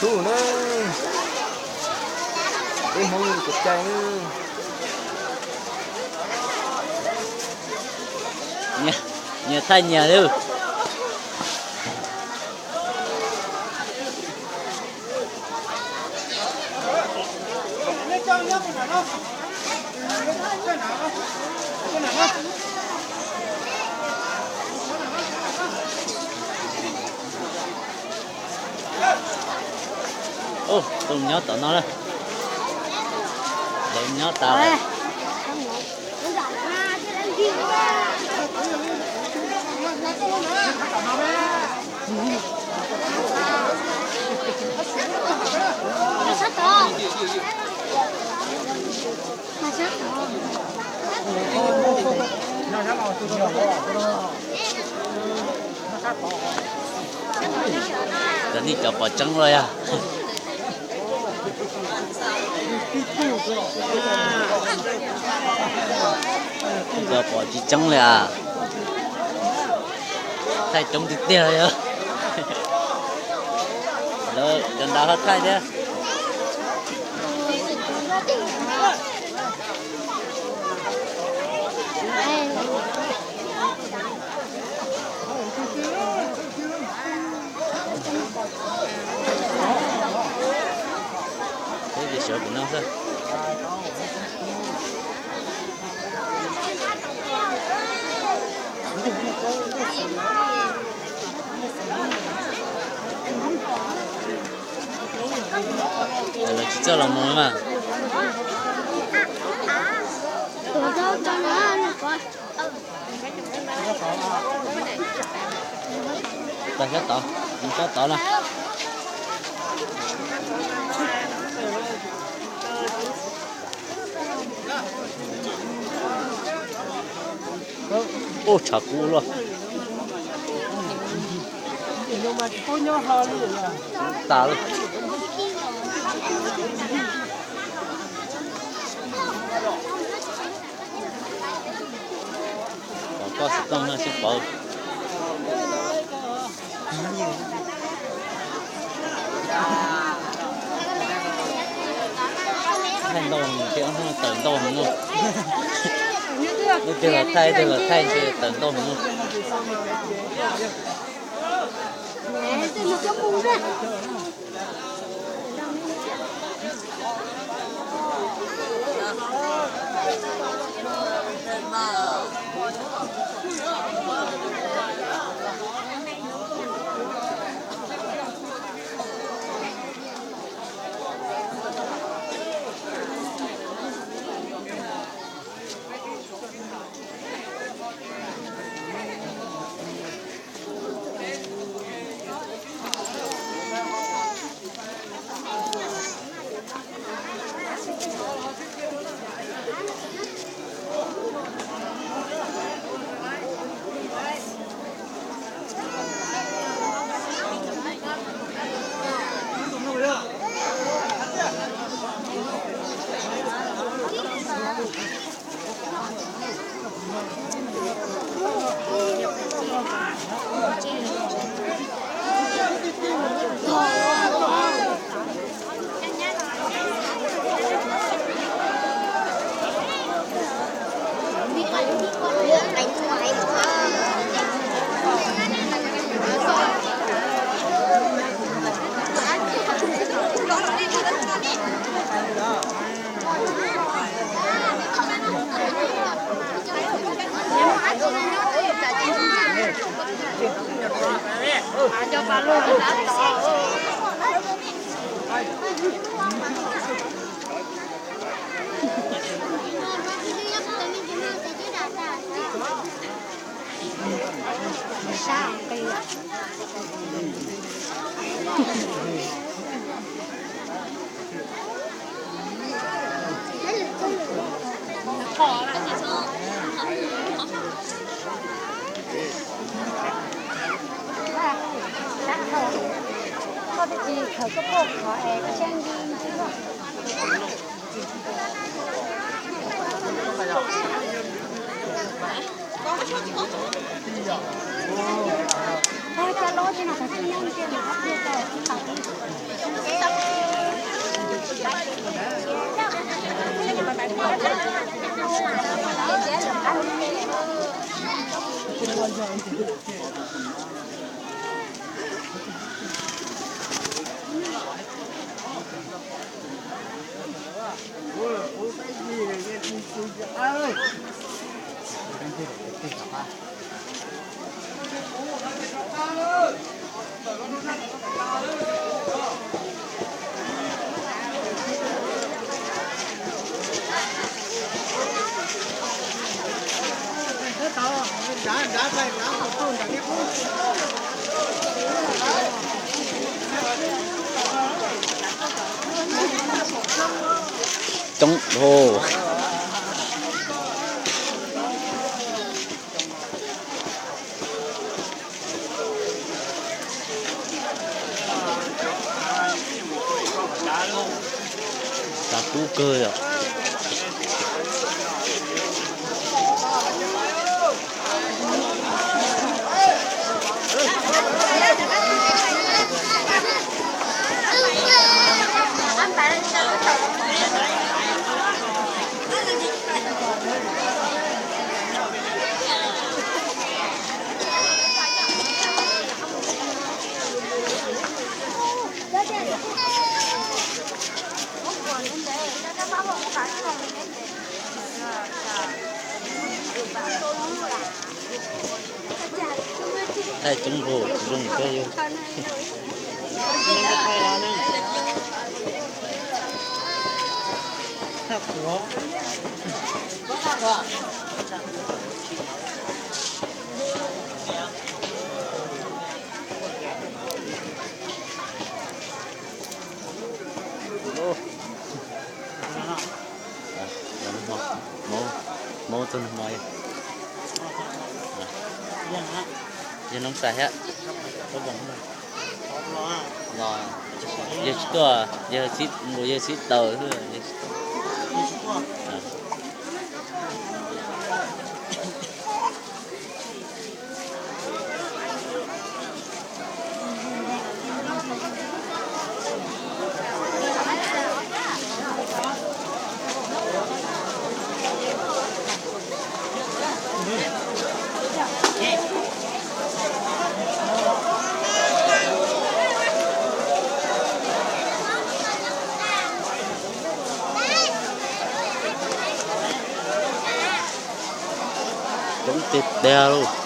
Tub na, peb Hmoob cov cai na. Nyias thaij nyias li. Ub, tus nyob tom no na. Lawv nyob tas lawm. Cov nej cov pom tseeb los yog? Cov pom tsis tseeb li as. Thaij coob tiag tiag li os. Lawv cov nrad ho thaij thiab. Peb cia sawv pem no xwb. Lawv tsis txawj los mus mas. Tag sab tod, sab tod na. Ub, tshav kub luaj. Tas lawm. Pom koj xov tooj no sib pauv. Thaij ntau heev, tawm ntau heev no. Leej twg los thaij, leej twg los thaij, ntshe tawm ntau heev no. Coob dhau. Tsav kub kawg yom. Thaij coob npaum zoo kawg yus. Hmoob txog nag hmo, yog noob xais thiab. Los, yog tsis tuaj, yog tsis mus, yog tsis tau xwb, yog tsis tuaj. Coob tiag tiag lauj.